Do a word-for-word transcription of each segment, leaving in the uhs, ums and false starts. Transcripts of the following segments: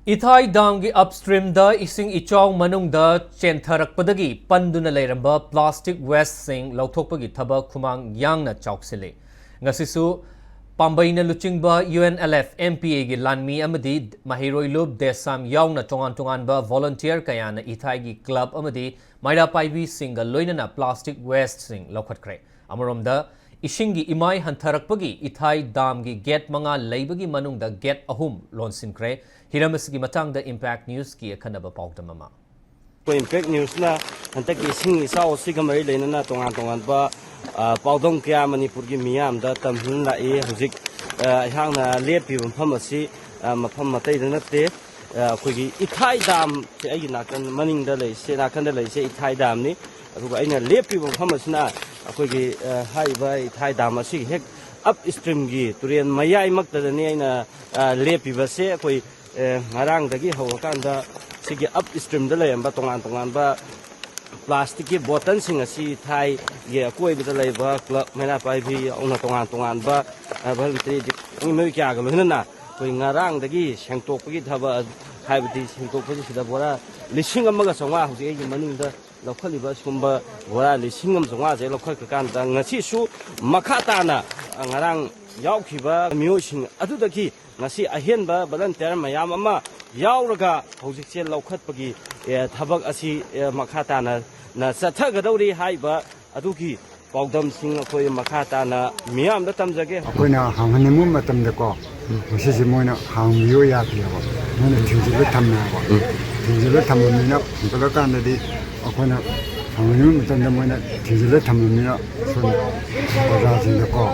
ꯏꯊꯥꯏ ꯗꯥꯝꯒꯤ ꯑꯞꯁ꯭ꯇ꯭ꯔꯤꯝꯗ ꯏꯁꯤꯡ ꯏꯆꯥꯎ ꯃꯅꯨꯡꯗ ꯆꯦꯟꯊꯔꯛꯄꯗꯒꯤ ꯄꯟꯗꯨꯅ ꯂꯩꯔꯝꯕ ꯄ꯭ꯂꯥꯁꯇꯤꯛ ꯋꯦꯁꯁꯤꯡ ꯂꯧꯊꯣꯛꯄꯒꯤ ꯊꯕꯛ ꯈꯨꯃꯥꯡ ꯌꯥꯡꯅ ꯆꯥꯎꯁꯤꯜꯂꯤ꯫ ꯉꯁꯤꯁꯨ ꯄꯥꯝꯕꯩꯅ ꯂꯨꯆꯤꯡꯕ U N L F M P ꯑꯦꯒꯤ ꯂꯥꯟꯃꯤ ꯑꯃꯗꯤ ꯃꯍꯩꯔꯣꯏ ꯂꯨꯞ ꯗꯦꯁꯥꯝ ꯌꯥꯎꯅ ꯇꯣꯉꯥꯟ ꯇꯣꯉꯥꯟꯕ ꯚꯣꯂꯨꯟꯇꯤꯌꯔ ꯀꯌꯥꯅ ꯏꯊꯥꯏꯒꯤ ꯀ꯭ꯂꯕ ꯑꯃꯗꯤ ꯃꯩꯔꯥ ꯄꯥꯏꯕꯤꯁꯤꯡꯒ ꯂꯣꯏꯅꯅ ꯄ꯭ꯂꯥꯁꯇꯤꯛ ꯋꯦꯁꯁꯤꯡ ꯂꯧꯈꯠꯈ꯭ꯔꯦ꯫ ꯑꯃꯔꯣꯝꯗ, ꯏꯁꯤꯡꯒꯤ ꯏꯃꯥꯏ ꯍꯟꯊꯔꯛꯄꯒꯤ ꯏꯊꯥꯏ ꯗꯥꯝꯒꯤ ꯒꯦꯠ ꯃꯉꯥ ꯂꯩꯕꯒꯤ ꯃꯅꯨꯡꯗ ꯒꯦꯠ ꯑꯍꯨꯝ ꯂꯣꯟꯁꯤꯟꯈ꯭ꯔꯦ꯫ ꯍꯤꯔꯝ ꯑꯁꯤꯒꯤ ꯃꯇꯥꯡꯗ ꯏꯝꯄꯦꯛ ꯅ꯭ꯌꯨꯁꯀꯤ ꯑꯈꯟꯅꯕ ꯄꯥꯎꯗꯝ ꯑꯃ꯫ ꯑꯩꯈꯣꯏ ꯏꯝꯄꯦꯛ ꯅ꯭ꯌꯨꯁꯅ ꯍꯟꯗꯛꯀꯤ ꯏꯁꯤꯡ ꯏꯆꯥꯎ ꯑꯁꯤꯒ ꯃꯔꯤ ꯂꯩꯅꯅ ꯇꯣꯉꯥꯟ ꯇꯣꯉꯥꯟꯕ, ꯑ, ꯄꯥꯎꯗꯝ ꯀꯌꯥ ꯃꯅꯤꯄꯨꯔꯒꯤ ꯃꯤꯌꯥꯝꯗ ꯇꯝꯗꯨꯅ ꯂꯥꯛꯏ꯫ ꯍꯧꯖꯤꯛ, ꯑ, ꯑꯩꯍꯥꯛꯅ ꯂꯦꯞꯄꯤꯕ ꯃꯐꯝ ꯑꯁꯤ, ꯑ, ꯃꯐꯝ ꯑꯇꯩꯗ ꯅꯠꯇꯦ꯫ ꯑ, ꯑꯩꯈꯣꯏꯒꯤ ꯏꯊꯥꯏ ꯗꯥꯝ, ꯁꯤ ꯑꯩꯒꯤ ꯅꯥꯀꯟ ꯃꯅꯤꯡꯗ ꯂꯩꯔꯤꯁꯦ, ꯅꯥꯀꯟꯗ ꯂꯩꯔꯤꯁꯦ ꯏꯊꯥꯏ ꯗꯥꯝꯅꯤ꯫ ꯑꯗꯨꯒ ꯑꯩꯅ ꯂꯦꯞꯄꯤꯕ ꯃꯐꯝ ꯑꯁꯤꯅ ꯑꯩꯈꯣꯏꯒꯤ, ꯑ, ꯍꯥꯏꯔꯤꯕ ꯏꯊꯥꯏ ꯗꯥꯝ ꯑꯁꯤꯒꯤ ꯍꯦꯛ ꯑꯞ ꯁ꯭ꯇ꯭ꯔꯤꯝꯒꯤ ꯇꯨꯔꯦꯜ ꯃꯌꯥꯏꯃꯛꯇꯗꯅꯤ ꯑꯩꯅ, ꯑ, ꯂꯦꯞꯄꯤꯕꯁꯦ꯫ ꯑꯩꯈꯣꯏ, ꯑ, ꯉꯔꯥꯡꯗꯒꯤ ꯍꯧꯔꯀꯥꯟꯗ ꯁꯤꯒꯤ ꯑꯞ ꯁ꯭ꯇ꯭ꯔꯤꯝꯗ ꯂꯩꯔꯝꯕ ꯇꯣꯉꯥꯟ ꯇꯣꯉꯥꯟꯕ ꯄ꯭ꯂꯥꯁꯇꯤꯛꯀꯤ ꯕꯣꯇꯜꯁꯤꯡ ꯑꯁꯤ ꯏꯊꯥꯏꯒꯤ ꯑꯀꯣꯏꯕꯗ ꯂꯩꯕ ꯀ꯭ꯂꯕ, ꯃꯩꯔꯥ ꯄꯥꯏꯕꯤ ꯌꯥꯎꯅ ꯇꯣꯉꯥꯟ ꯇꯣꯉꯥꯟꯕ, ꯑ, ꯚꯣꯂꯨꯟꯇꯔꯤ ꯃꯤꯑꯣꯏ ꯀꯌꯥꯒ ꯂꯣꯏꯅꯅ ꯑꯩꯈꯣꯏ ꯉꯔꯥꯡꯗꯒꯤ ꯁꯦꯡꯇꯣꯛꯄꯒꯤ ꯊꯕꯛ, ꯍꯥꯏꯕꯗꯤ ꯁꯦꯡꯇꯣꯛꯄꯁꯤ ꯁꯤꯗ ꯕꯣꯔꯥ ꯂꯤꯁꯤꯡ ꯑꯃꯒ ꯆꯥꯝꯃꯉꯥ ꯍꯧꯖꯤꯛ ꯑꯩꯒꯤ ꯃꯅꯤꯡꯗ ꯂꯧꯈꯠꯂꯤꯕ ꯁꯤꯒꯨꯝꯕ ꯕꯣꯔꯥ ꯂꯤꯁꯤꯡ ꯑꯃ ꯆꯥꯝꯃꯉꯥꯁꯦ ꯂꯧꯈꯠꯈ꯭ꯔꯀꯥꯟꯗ ꯉꯁꯤꯁꯨ ꯃꯈꯥ ꯇꯥꯅ, ꯑ, ꯉꯔꯥꯡ ꯌꯥꯎꯈꯤꯕ ꯃꯤꯑꯣꯏꯁꯤꯡ ꯑꯗꯨꯗꯒꯤ ꯉꯁꯤ ꯑꯍꯦꯟꯕ ꯚꯣꯂꯨꯟꯇꯤꯌꯔ ꯃꯌꯥꯝ ꯑꯃ ꯌꯥꯎꯔꯒ ꯍꯧꯖꯤꯛꯁꯦ ꯂꯧꯈꯠꯄꯒꯤ, ꯑꯦ, ꯊꯕꯛ ꯑꯁꯤ, ꯑꯦ, ꯃꯈꯥ ꯇꯥꯅ, ꯅ ꯆꯠꯊꯒꯗꯧꯔꯤ ꯍꯥꯏꯕ ꯑꯗꯨꯒꯤ ꯄꯥꯎꯗꯝꯁꯤꯡ ꯑꯩꯈꯣꯏ ꯃꯈꯥ ꯇꯥꯅ ꯃꯤꯌꯥꯝꯗ ꯇꯝꯖꯒꯦ꯫ ꯑꯩꯈꯣꯏꯅ ꯍꯥꯡꯍꯟꯅꯤꯡꯕ ꯃꯇꯝꯗꯀꯣ, ꯃꯁꯤꯁꯦ ꯃꯣꯏꯅ ꯍꯥꯡꯕꯤꯌꯨ ꯌꯥꯗꯦꯕ, ꯃꯣꯏꯅ ꯊꯤꯡꯖꯤꯜꯂ ꯊꯝꯃꯦꯕ꯫ ꯎꯝ꯫ ꯊꯤꯡꯖꯤꯜꯂ ꯊꯝꯃꯕꯅꯤꯅ ꯍꯦꯟꯒꯠꯂꯀꯥꯟꯗꯗꯤ ꯑꯩꯈꯣꯏꯅ ꯍꯪꯅꯤꯡꯕ ꯃꯇꯝꯗ ꯃꯣꯏꯅ ꯊꯤꯡꯖꯤꯜꯂ ꯊꯝꯃꯕꯅꯤꯅ ꯁꯨꯝ ꯄ꯭ꯔꯖꯥꯁꯤꯡꯗꯀꯣ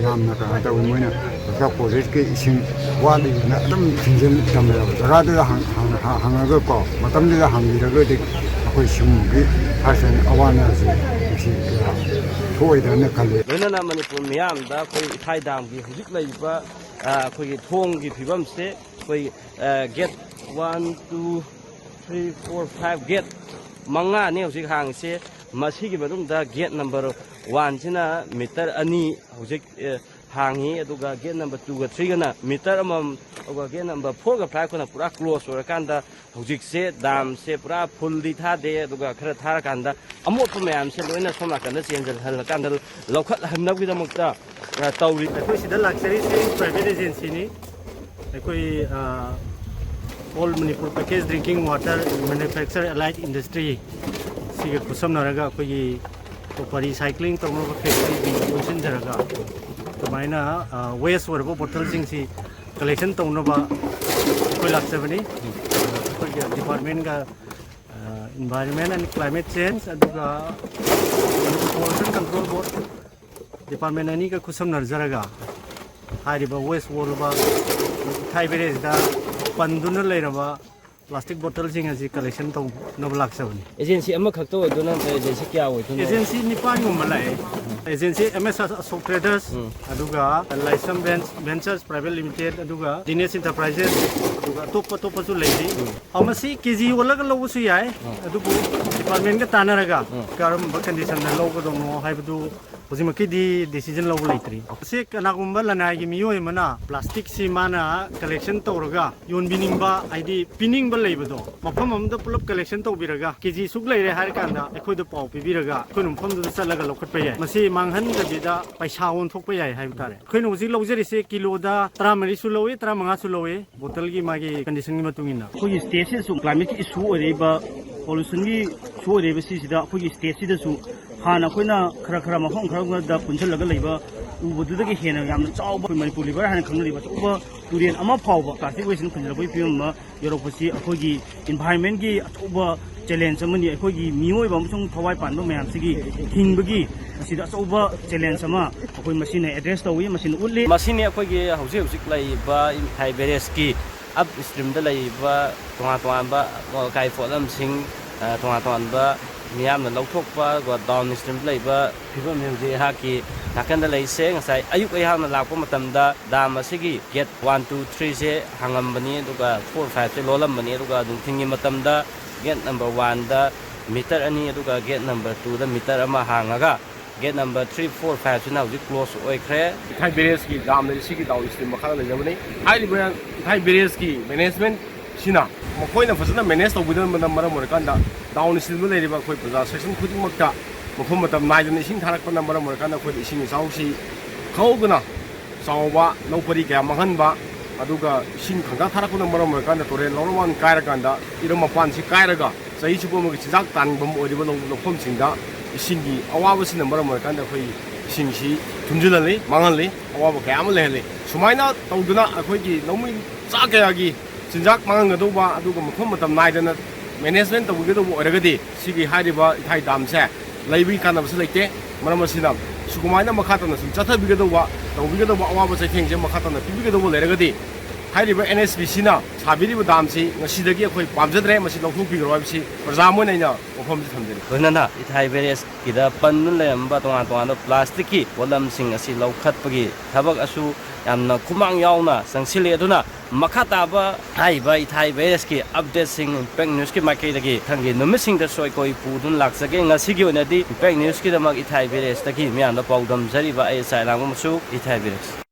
ꯌꯥꯝꯅ ꯀꯩꯅꯣ ꯇꯧꯋꯤ꯫ ꯃꯣꯏꯅ ꯂꯣꯛꯇꯥꯛ ꯄ꯭ꯔꯣꯖꯦꯛꯀꯤ ꯏꯁꯤꯡ ꯋꯥꯠꯂꯤꯅ ꯑꯗꯨꯝ ꯊꯤꯡꯖꯤꯜ ꯊꯝꯃꯦꯕ꯫ ꯖꯒꯥꯗꯨꯗ ꯍꯪ-, ꯍꯪ-, ꯍꯪꯉꯒꯀꯣ ꯃꯇꯝꯗꯨꯗ ꯍꯪꯕꯤꯔꯒꯗꯤ ꯑꯩꯈꯣꯏ ꯁꯤꯒꯨꯝꯕꯒꯤ ꯍꯥꯏꯔꯤꯁꯤꯅ ꯑꯋꯥ ꯑꯅꯥꯁꯦ ꯉꯁꯤ ꯀꯌꯥ ꯊꯣꯛꯑꯣꯏꯗ꯭ꯔꯅ ꯈꯜꯂꯤ꯫ ꯂꯣꯏꯅꯅ ꯃꯅꯤꯄꯨꯔ ꯃꯤꯌꯥꯝꯗ ꯑꯩꯈꯣꯏ ꯏꯊꯥꯏ ꯗꯥꯝꯒꯤ ꯍꯧꯖꯤꯛ ꯂꯩꯔꯤꯕ, ꯑ, ꯑꯩꯈꯣꯏꯒꯤ ꯊꯣꯡꯒꯤ ꯐꯤꯕꯝꯁꯦ ꯑꯩꯈꯣꯏ, uh, get one, two, three, four, five, get ꯃꯉꯥꯅꯤ ꯍꯧꯖꯤꯛ ꯍꯥꯡꯉꯤꯁꯦ꯫ ꯃꯁꯤꯒꯤ ꯃꯅꯨꯡꯗ ꯒꯦꯠ ꯅꯝꯕꯔ ꯋꯥꯟꯁꯤꯅ ꯃꯤꯇꯔ ꯑꯅꯤ ꯍꯧꯖꯤꯛ, ꯑꯦ, ꯍꯥꯡꯉꯤ, ꯑꯗꯨꯒ gate number two ꯒ three ꯒꯅ meter ꯑꯃꯃꯝ, ꯑꯗꯨꯒ gate number four ꯒ five ꯀꯅ ꯄꯨꯔꯥ close ꯑꯣꯏꯔꯀꯥꯟꯗ ꯍꯧꯖꯤꯛꯁꯦ ꯗꯥꯝꯁꯦ ꯄꯨꯔꯥ full ꯗꯤ ꯊꯥꯗꯦ, ꯑꯗꯨꯒ ꯈꯔ ꯊꯥꯔꯀꯥꯟꯗ ꯑꯃꯣꯠꯄ ꯃꯌꯥꯝꯁꯦ ꯂꯣꯏꯅ ꯁꯣꯝ ꯅꯥꯀꯟꯗ ꯆꯦꯟꯁꯤꯜꯍꯜꯂꯀꯥꯟꯗ ꯂꯧꯈꯠꯍꯟꯅꯕꯒꯤꯗꯃꯛꯇ, ꯑ, ꯇꯧꯔꯤ꯫ ꯑꯩꯈꯣꯏ ꯁꯤꯗ ꯂꯥꯛꯆꯔꯤꯁꯤ private agency ꯅꯤ꯫ ꯑꯩꯈꯣꯏ, ꯑ, All Manipur Packaged Drinking Water Manufacture Allied Industry ꯁꯤꯒ ꯈꯨꯠꯁꯝꯅꯔꯒ ꯑꯩꯈꯣꯏꯒꯤ ꯑꯇꯣꯞꯄ recycling ꯇꯧꯅꯕ factory ꯁꯤꯡ ꯄꯨꯟꯁꯤꯟꯖꯔꯒ ꯑꯗꯨꯃꯥꯏꯅ, ꯑ, waste ꯑꯣꯏꯔꯕ bottle ꯁꯤꯡꯁꯤ collection ꯇꯧꯅꯕ ꯑꯩꯈꯣꯏ ꯂꯥꯛꯆꯕꯅꯤ꯫ ꯑꯩꯈꯣꯏꯒꯤ department ꯀ, ꯑ, Environment and Climate Change ꯑꯗꯨꯒ Pollution Control Board department ꯑꯅꯤꯒ ꯈꯨꯠꯁꯝꯅꯖꯔꯒ ꯍꯥꯏꯔꯤꯕ waste ꯑꯣꯏꯔꯕ ꯏꯊꯥꯏ ꯕꯦꯔꯦꯖꯇ ꯄꯟꯗꯨꯅ ꯂꯩꯔꯕ plastic bottle ꯁꯤꯡ ꯑꯁꯤ collection ꯇꯧꯅꯕ ꯂꯥꯛꯆꯕꯅꯤ꯫ Agency ꯑꯃꯈꯛꯇ ꯑꯣꯏꯗꯣꯏ ꯅꯠꯇ꯭ꯔ agency ꯀꯌꯥ ꯑꯣꯏꯗꯣꯏꯅꯣ? Agency ꯅꯤꯄꯥꯟꯒꯨꯝꯕ ꯂꯥꯛꯑꯦ꯫ Agency M S Ashok Traders, ꯎꯝ꯫ ꯑꯗꯨꯒ Laisam Ven-, Ventures Private Limited, ꯑꯗꯨꯒ Dinesh Enterprises, ꯑꯗꯨꯒ ꯑꯇꯣꯞꯄ ꯑꯇꯣꯞꯄꯁꯨ ꯂꯩꯔꯤ꯫ ꯎꯝ꯫ ꯑ, ꯃꯁꯤ K G ꯑꯣꯜꯂꯒ ꯂꯧꯕꯁꯨ ꯌꯥꯏ, ꯎꯝ꯫ ꯑꯗꯨꯕꯨ department ꯀ ꯇꯥꯟꯅꯔꯒ ꯎꯝ꯫ ꯀꯔꯝꯕ condition ꯗ ꯂꯧꯒꯗꯧꯅꯣ ꯍꯥꯏꯕꯗꯨ ꯍꯧꯖꯤꯛꯃꯛꯀꯤꯗꯤ decision ꯂꯧꯕ ꯂꯩꯇ꯭ꯔꯤ꯫ ꯃꯁꯤ ꯀꯅꯥꯒꯨꯝꯕ ꯂꯅꯥꯏꯒꯤ ꯃꯤꯑꯣꯏ ꯑꯃꯅ plastic ꯁꯤ ꯃꯥꯅ collection ꯇꯧꯔꯒ ꯌꯣꯟꯕꯤꯅꯤꯡꯕ, ꯍꯥꯏꯗꯤ ꯄꯤꯅꯤꯡꯕ ꯂꯩꯕꯗꯣ, ꯃꯐꯝ ꯑꯃꯗ ꯄꯨꯂꯞ collection ꯇꯧꯕꯤꯔꯒ K G ꯁꯨꯛ ꯂꯩꯔꯦ ꯍꯥꯏꯔ ꯀꯥꯟꯗ ꯑꯩꯈꯣꯏꯗ ꯄꯥꯎ ꯄꯤꯕꯤꯔꯒ ꯑꯩꯈꯣꯏꯅ ꯃꯐꯝꯗꯨꯗ ꯆꯠꯂꯒ ꯂꯧꯈꯠꯄ ꯌꯥꯏ꯫ ꯃꯁꯤ ꯃꯥꯡꯍꯟꯗꯕꯤꯗ ꯄꯩꯁꯥ ꯑꯣꯟꯊꯣꯛꯄ ꯌꯥꯏ ꯍꯥꯏꯕ ꯇꯥꯔꯦ꯫ ꯑꯩꯈꯣꯏꯅ ꯍꯧꯖꯤꯛ ꯂꯧꯖꯔꯤꯁꯦ ꯀꯤꯂꯣꯗ ꯇꯔꯥꯃꯔꯤꯁꯨ ꯂꯧꯏ, ꯇꯔꯥꯃꯉꯥꯁꯨ ꯂꯧꯏ꯫ Bottle ꯒꯤ ꯃꯥꯒꯤ condition ꯒꯤ ꯃꯇꯨꯡ ꯏꯟꯅ꯫ ꯑꯩꯈꯣꯏꯒꯤ state ꯁꯤꯗꯁꯨ climate ꯀꯤ issue ꯑꯣꯏꯔꯛꯏꯕ, pollution ꯒꯤ issue ꯑꯣꯏꯔꯛꯏꯕ ꯁꯤꯁꯤꯗ ꯑꯩꯈꯣꯏꯒꯤ state ꯁꯤꯗꯁꯨ ꯍꯥꯟꯅ ꯑꯩꯈꯣꯏꯅ ꯈꯔ ꯈꯔ ꯃꯐꯝ ꯈꯔꯗ ꯄꯨꯟꯁꯤꯜꯂꯒ ꯂꯩꯕ ꯎꯕꯗꯨꯗꯒꯤ ꯍꯦꯟꯅ ꯌꯥꯝꯅ ꯆꯥꯎꯕ, ꯑꯩꯈꯣꯏ Manipur Liver ꯍꯥꯏꯅ ꯈꯪꯅꯔꯤꯕ ꯑꯆꯧꯕ ꯇꯨꯔꯦꯜ ꯑꯃ ꯐꯥꯎꯕ plastic waste ꯅ ꯐꯨꯟꯖꯤꯜꯂꯛꯄꯒꯤ ꯐꯤꯕꯝ ꯑꯃ ꯌꯧꯔꯛꯄꯁꯤ ꯑꯩꯈꯣꯏꯒꯤ environment ꯀꯤ ꯑꯆꯧꯕ challenge ꯑꯃꯅꯤ꯫ ꯑꯩꯈꯣꯏꯒꯤ ꯃꯤꯑꯣꯏꯕ ꯑꯃꯁꯨꯡ ꯊꯋꯥꯏ ꯄꯥꯟꯕ ꯃꯌꯥꯝꯁꯤꯒꯤ ꯍꯤꯡꯕꯒꯤ ꯃꯁꯤꯗ ꯑꯆꯧꯕ challenge ꯑꯃ ꯑꯩꯈꯣꯏ ꯃꯁꯤꯅ address ꯇꯧꯏ, ꯃꯁꯤꯅ ꯎꯠꯂꯤ꯫ ꯃꯁꯤꯅꯤ ꯑꯩꯈꯣꯏꯒꯤ ꯍꯧꯖꯤꯛ ꯍꯧꯖꯤꯛ ꯂꯩꯔꯤꯕ ꯏꯊꯥꯏ ꯕꯦꯔꯦꯖꯀꯤ up stream ꯗ ꯂꯩꯔꯤꯕ ꯇꯣꯉꯥꯟ ꯇꯣꯉꯥꯟꯕ ꯑꯀꯥꯏ ꯄꯣꯠꯂꯝꯁꯤꯡ, ꯑ, ꯇꯣꯉꯥꯟ ꯇꯣꯉꯥꯟꯕ ꯃꯤꯌꯥꯝꯅ ꯂꯧꯊꯣꯛꯄ, ꯑꯗꯨꯒ down stream ꯗ ꯂꯩꯕ ꯐꯤꯕꯝꯁꯤ ꯍꯧꯖꯤꯛ ꯑꯩꯍꯥꯛꯀꯤ ꯅꯥꯀꯟꯗ ꯂꯩꯔꯤꯁꯦ꯫ ꯉꯁꯥꯏ ꯑꯌꯨꯛ ꯑꯩꯍꯥꯛꯅ ꯂꯥꯛꯄ ꯃꯇꯝꯗ dam ꯑꯁꯤꯒꯤ gate one, two, three ꯁꯦ ꯍꯥꯡꯉꯝꯕꯅꯤ, ꯑꯗꯨꯒ four, five ꯁꯦ ꯂꯣꯜꯂꯝꯕꯅꯤ, ꯑꯗꯨꯒ ꯅꯨꯡꯊꯤꯜꯒꯤ ꯃꯇꯝꯗ gate number one ꯗ meter ꯑꯅꯤ, ꯑꯗꯨꯒ gate number two ꯗ meter ꯑꯃ ꯍꯥꯡꯉꯒ Gate number three, four, five ꯁꯤꯅ ꯍꯧꯖꯤꯛ close ꯑꯣꯏꯈ꯭ꯔꯦ꯫ ꯏꯊꯥꯏ ꯕꯦꯔꯦꯖꯀꯤ ꯗꯥꯝ ꯂꯩꯔꯤꯁꯤꯒꯤ ꯗꯥꯎꯟ ꯁ꯭ꯇ꯭ꯔꯤꯝ ꯃꯈꯥꯗ ꯂꯩꯖꯕꯅꯤ꯫ ꯍꯥꯏꯔꯤꯕ ꯏꯊꯥꯏ ꯕꯦꯔꯦꯖꯀꯤ ꯃꯦꯅꯦꯖꯃꯦꯟꯠꯁꯤꯅ ꯃꯈꯣꯏꯅ ꯐꯖꯅ ꯃꯦꯅꯦꯖ ꯇꯧꯕꯤꯗꯕꯅ ꯃꯔꯝ ꯑꯣꯏꯔꯀꯥꯟꯗ ꯗꯥꯎꯟ ꯁ꯭ꯇ꯭ꯔꯤꯝꯗ ꯂꯩꯔꯤꯕ ꯑꯩꯈꯣꯏ ꯄ꯭ꯔꯖꯥ ꯁꯦꯛꯁꯟ ꯈꯨꯗꯤꯡꯃꯛꯇ ꯃꯐꯝ ꯃꯇꯝ ꯅꯥꯏꯗꯅ ꯏꯁꯤꯡ ꯊꯥꯔꯛꯄꯅ ꯃꯔꯝ ꯑꯣꯏꯔꯀꯥꯟꯗ ꯑꯩꯈꯣꯏꯗ ꯏꯁꯤꯡ ꯏꯆꯥꯎꯁꯤ ꯈꯪꯍꯧꯗꯅ ꯆꯥꯎꯕ ꯂꯧ ꯄꯔꯤ ꯀꯌꯥ ꯃꯥꯡꯍꯟꯕ, ꯑꯗꯨꯒ ꯏꯁꯤꯡ ꯈꯪꯀꯥ ꯊꯥꯔꯛꯄꯅ ꯃꯔꯝ ꯑꯣꯏꯔꯀꯥꯟꯗ ꯇꯨꯔꯦꯜ ꯂꯧꯔꯃꯥꯟ ꯀꯥꯏꯔꯀꯥꯟꯗ ꯏꯔꯝ ꯃꯄꯥꯟꯁꯤ ꯀꯥꯏꯔꯒ ꯆꯍꯤ ꯆꯨꯞꯄ ꯑꯃꯒꯤ ꯆꯤꯟꯖꯥꯛ ꯇꯥꯟꯐꯝ ꯑꯣꯏꯔꯤꯕ ꯂꯧ ꯂꯧꯐꯝꯁꯤꯡꯗ ꯏꯁꯤꯡꯒꯤ ꯑꯋꯥꯕꯁꯤꯅ ꯃꯔꯝ ꯑꯣꯏꯔꯀꯥꯟꯗ ꯑꯩꯈꯣꯏ ꯏꯁꯤꯡꯁꯤ ꯊꯨꯝꯖꯤꯜꯍꯜꯂꯤ, ꯃꯥꯡꯍꯜꯂꯤ, ꯑꯋꯥꯕ ꯀꯌꯥ ꯑꯃ ꯂꯩꯍꯜꯂꯤ꯫ ꯁꯨꯃꯥꯏꯅ ꯇꯧꯗꯨꯅ ꯑꯩꯈꯣꯏꯒꯤ ꯂꯧꯃꯤ ꯆꯥ ꯀꯌꯥꯒꯤ ꯆꯤꯟꯖꯥꯛ ꯃꯥꯡꯍꯟꯒꯗꯧꯕ, ꯑꯗꯨꯒ ꯃꯐꯝ ꯃꯇꯝ ꯅꯥꯏꯗꯅ ꯃꯦꯅꯦꯖꯃꯦꯟ ꯇꯧꯕꯤꯒꯗꯧꯕ ꯑꯣꯏꯔꯒꯗꯤ ꯁꯤꯒꯤ ꯍꯥꯏꯔꯤꯕ ꯏꯊꯥꯏ ꯗꯥꯝꯁꯦ ꯂꯩꯕꯒꯤ ꯀꯥꯟꯅꯕꯁꯨ ꯂꯩꯇꯦ꯫ ꯃꯔꯝ ꯑꯁꯤꯅ ꯁꯨꯒꯨꯃꯥꯏꯅ ꯃꯈꯥ ꯇꯥꯅ ꯁꯨꯝ ꯆꯠꯊꯕꯤꯒꯗꯧꯕ, ꯇꯧꯕꯤꯒꯗꯧꯕ ꯑꯋꯥꯕ ꯆꯩꯊꯦꯡꯁꯦ ꯃꯈꯥ ꯇꯥꯅ ꯄꯤꯕꯤꯒꯗꯧꯕ ꯂꯩꯔꯒꯗꯤ ꯍꯥꯏꯔꯤꯕ ꯑꯦꯟ ꯑꯦꯁ ꯄꯤ ꯁꯤꯅ ꯁꯥꯕꯤꯔꯤꯕ ꯗꯥꯝꯁꯤ ꯉꯁꯤꯗꯒꯤ ꯑꯩꯈꯣꯏ ꯄꯥꯝꯖꯗ꯭ꯔꯦ, ꯃꯁꯤ ꯂꯧꯊꯣꯛꯄꯤꯈ꯭ꯔꯣ ꯍꯥꯏꯕꯁꯤ ꯄ꯭ꯔꯖꯥ ꯑꯃ ꯑꯣꯏꯅ ꯑꯩꯅ ꯋꯥꯐꯝꯁꯤ ꯊꯝꯖꯔꯤ꯫ ꯂꯣꯏꯅꯅ ꯏꯊꯥꯏ ꯕꯦꯔꯦꯖꯀꯤꯗ ꯄꯟꯗꯨꯅ ꯂꯩꯔꯝꯕ ꯇꯣꯉꯥꯟ ꯇꯣꯉꯥꯟꯕ ꯄ꯭ꯂꯥꯁꯇꯤꯛꯀꯤ ꯄꯣꯠꯂꯝꯁꯤꯡ ꯑꯁꯤ ꯂꯧꯈꯠꯄꯒꯤ ꯊꯕꯛ ꯑꯁꯨ ꯌꯥꯝꯅ ꯈꯨꯃꯥꯡ ꯌꯥꯎꯅ ꯆꯪꯁꯤꯜꯂꯤ꯫ ꯑꯗꯨꯅ ꯃꯈꯥ ꯇꯥꯕ ꯍꯥꯏꯔꯤꯕ ꯏꯊꯥꯏ ꯕꯦꯔꯦꯖꯀꯤ ꯑꯞꯗꯦꯠꯁꯤꯡ ꯏꯝꯄꯦꯛ ꯅ꯭ꯌꯨꯁꯀꯤ ꯃꯥꯏꯀꯩꯗꯒꯤ ꯃꯊꯪꯒꯤ ꯅꯨꯃꯤꯠꯁꯤꯡꯗꯁꯨ ꯑꯩꯈꯣꯏ ꯄꯨꯗꯨꯅ ꯂꯥꯛꯆꯒꯦ꯫ ꯉꯁꯤꯒꯤ ꯑꯣꯏꯅꯗꯤ ꯏꯝꯄꯦꯛ ꯅ꯭ꯌꯨꯁꯀꯤꯗꯃꯛ ꯏꯊꯥꯏ ꯕꯦꯔꯦꯖꯇꯒꯤ ꯃꯤꯌꯥꯝꯗ ꯄꯥꯎꯗꯝꯖꯔꯤꯕ ꯑꯩ ꯆꯥꯏ ꯂꯥꯡꯕ ꯃꯆꯨ, ꯏꯊꯥꯏ ꯕꯦꯔꯦꯖ꯫